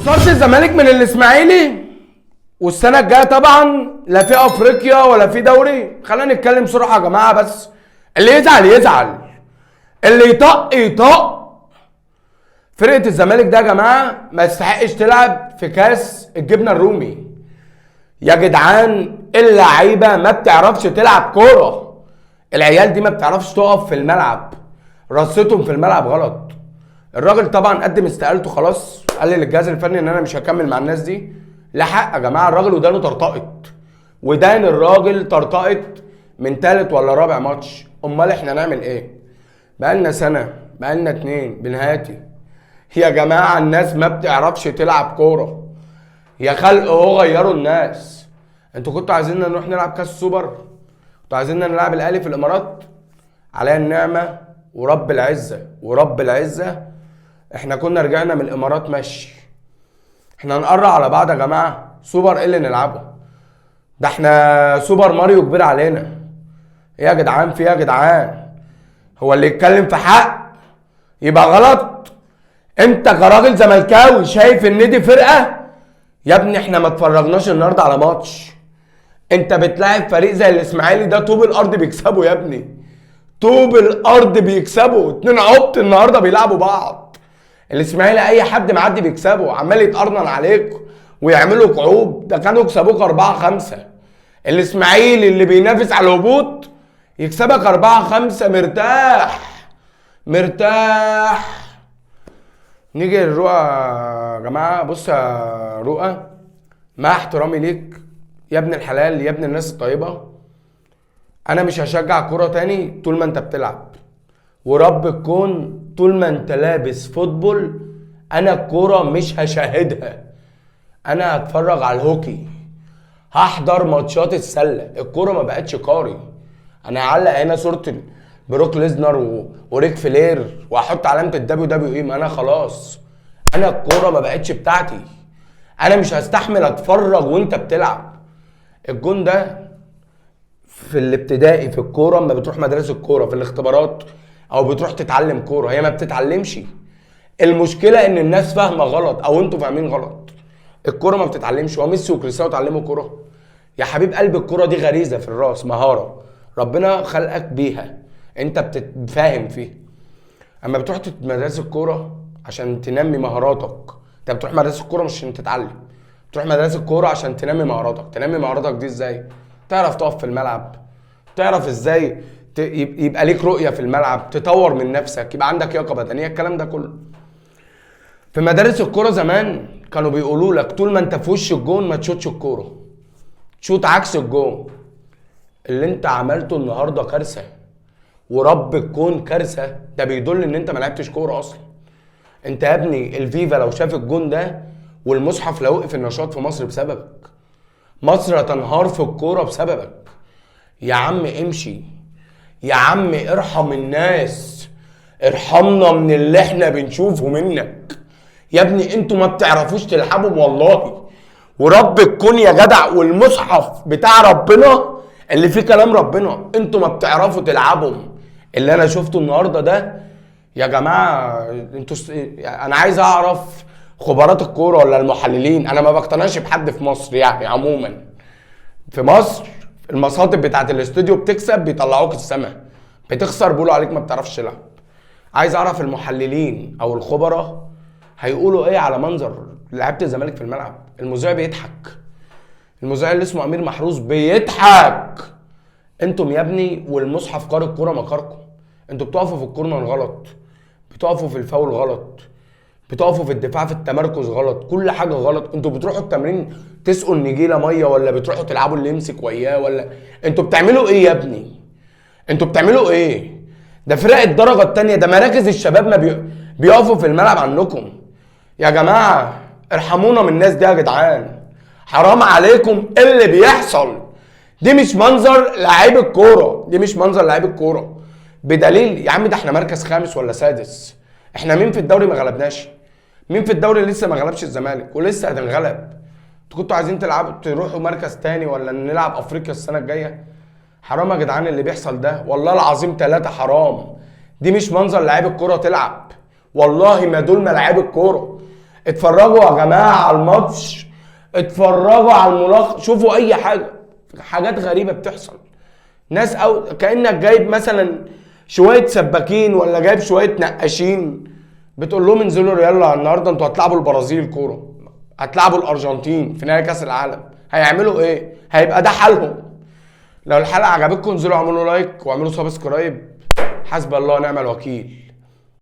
خسارة الزمالك من الاسماعيلي والسنة الجاية طبعا لا في افريقيا ولا في دوري. خلينا نتكلم بسرعة يا جماعة، بس اللي يزعل يزعل، اللي يطق يطق. فرقه الزمالك ده يا جماعة ما يستحقش تلعب في كاس الجبنة الرومي يا جدعان. اللعيبة ما بتعرفش تلعب كورة، العيال دي ما بتعرفش تقف في الملعب، رصتهم في الملعب غلط. الراجل طبعا قدم استقالته خلاص، قال للجهاز الفني ان انا مش هكمل مع الناس دي. لا حق يا جماعة، الراجل ودانه طرطقت، ودان الراجل طرطقت من تالت ولا رابع ماتش. امال احنا نعمل ايه؟ بقالنا سنة، بقالنا 2 بنهاتي يا جماعة. الناس ما بتعرفش تلعب كورة يا خلق، اهو غيروا الناس. انتوا كنتوا عايزيننا نروح نلعب كاس سوبر، كنتوا عايزيننا نلعب الاهلي في الامارات. عليا النعمة ورب العزة، ورب العزة احنا كنا رجعنا من الامارات مشي. احنا هنقرع على بعض يا جماعة. سوبر ايه اللي نلعبه ده؟ احنا سوبر ماريو كبير علينا. ايه يا جدعان؟ في ايه يا جدعان؟ هو اللي يتكلم في حق يبقى غلط؟ انت كراجل زملكاوي شايف ان دي فرقه؟ يا ابني احنا ما اتفرجناش النهارده على ماتش. انت بتلاعب فريق زي الاسماعيلي ده طوب الارض بيكسبوا يا ابني، طوب الارض بيكسبوا. 2 عبط النهارده بيلعبوا بعض. الاسماعيلي اي حد معدي بيكسبه، عمال يتقرنن عليك ويعملوا كعوب. ده كانوا يكسبوك 4-5. الاسماعيلي اللي بينافس على الهبوط يكسبك 4-5 مرتاح مرتاح. نيجي للرؤى يا جماعة. بص يا رؤى، مع احترامي ليك يا ابن الحلال يا ابن الناس الطيبة، انا مش هشجع كورة تاني طول ما انت بتلعب. ورب الكون طول ما انت لابس football انا الكورة مش هشاهدها، انا هتفرج على الهوكي، هحضر ماتشات السلة. الكورة ما بقتش قاري. انا هعلق هنا صوره بروك ليزنر وريك فلير واحط علامة ال WWE. ما انا خلاص، انا الكورة ما بقتش بتاعتي، انا مش هستحمل اتفرج وانت بتلعب. الجون ده في الابتدائي في الكورة، اما بتروح مدرسه الكورة في الاختبارات او بتروح تتعلم كورة، هي ما بتتعلمش. المشكلة ان الناس فاهمه غلط او انتوا فاهمين غلط. الكورة ما بتتعلمش. هو ميسي وكريستيانو اتعلموا كورة؟ يا حبيب قلب الكورة دي غريزة في الراس، مهارة ربنا خلقك بيها، انت بتتفاهم فيها. اما بتروح مدرسه الكورة عشان تنمي مهاراتك، انت بتروح مدرسه الكورة مش عشان تتعلم، بتروح مدرسه الكورة عشان تنمي مهاراتك. تنمي مهاراتك دي ازاي؟ تعرف تقف في الملعب، تعرف ازاي يبقى ليك رؤية في الملعب، تطور من نفسك، يبقى عندك لياقه بدنية، الكلام ده كله. في مدارس الكورة زمان كانوا بيقولوا لك طول ما انت في وش الجون ما تشوتش الكورة، تشوت عكس الجون. اللي انت عملته النهارده كارثة، ورب الكون كارثة. ده بيدل ان انت ما لعبتش كورة اصلا. انت يا ابني الفيفا لو شاف الجون ده والمصحف لو وقف النشاط في مصر بسببك، مصر هتنهار في الكورة بسببك. يا عم امشي يا عم، ارحم الناس، ارحمنا من اللي احنا بنشوفه منك يا ابني. انتوا ما بتعرفوش تلعبوا والله، ورب الكون يا جدع والمصحف بتاع ربنا اللي فيه كلام ربنا، انتوا ما بتعرفوا تلعبوا. اللي انا شفته النهارده ده يا جماعة، انتوا انا عايز اعرف خبرات الكورة ولا المحللين. انا ما بقتنعش بحد في مصر يعني عموما. في مصر المصادر بتاعت الاستوديو بتكسب بيطلعوك السما، بتخسر بيقولوا عليك ما بتعرفش تلعب. عايز اعرف المحللين او الخبراء هيقولوا ايه على منظر لعيبة الزمالك في الملعب. المذيع بيضحك، المذيع اللي اسمه امير محروس بيضحك. انتم يا ابني والمصحف قار الكورة مكاركم. انتوا بتقفوا في الكورنر غلط، بتقفوا في الفاول غلط، بتقفوا في الدفاع في التمركز غلط، كل حاجة غلط. انتوا بتروحوا التمرين تسقوا النجيله مية، ولا بتروحوا تلعبوا اللي يمسك وياه، ولا انتوا بتعملوا ايه يا ابني؟ انتوا بتعملوا ايه؟ ده فرق الدرجة الثانية، ده مراكز الشباب ما بيقفوا في الملعب عنكم. يا جماعة ارحمونا من الناس دي يا جدعان، حرام عليكم اللي بيحصل. دي مش منظر لعيب الكورة، دي مش منظر لعيب الكورة. بدليل يا عم ده احنا مركز خامس ولا سادس. احنا مين في الدوري ما غلبناش؟ مين في الدوري لسه ما غلبش الزمالك ولسه هتنغلب؟ انتوا كنتوا عايزين تلعبوا تروحوا مركز تاني ولا نلعب افريقيا السنة الجاية؟ حرام يا جدعان اللي بيحصل ده، والله العظيم 3 حرام. دي مش منظر لعيب الكورة تلعب، والله ما دول ملاعيب الكورة. اتفرجوا يا جماعة على الماتش، اتفرجوا على الملخص، شوفوا اي حاجة. حاجات غريبة بتحصل، ناس او كانك جايب مثلا شوية سباكين ولا جايب شوية نقاشين بتقول لهم انزلوا يلا النهارده انتوا هتلعبوا البرازيل كورة، هتلعبوا الارجنتين في نهائي كاس العالم، هيعملوا ايه؟ هيبقى ده حالهم. لو الحلقة عجبتكم انزلوا اعملوا like واعملوا subscribe. حسب الله ونعم الوكيل.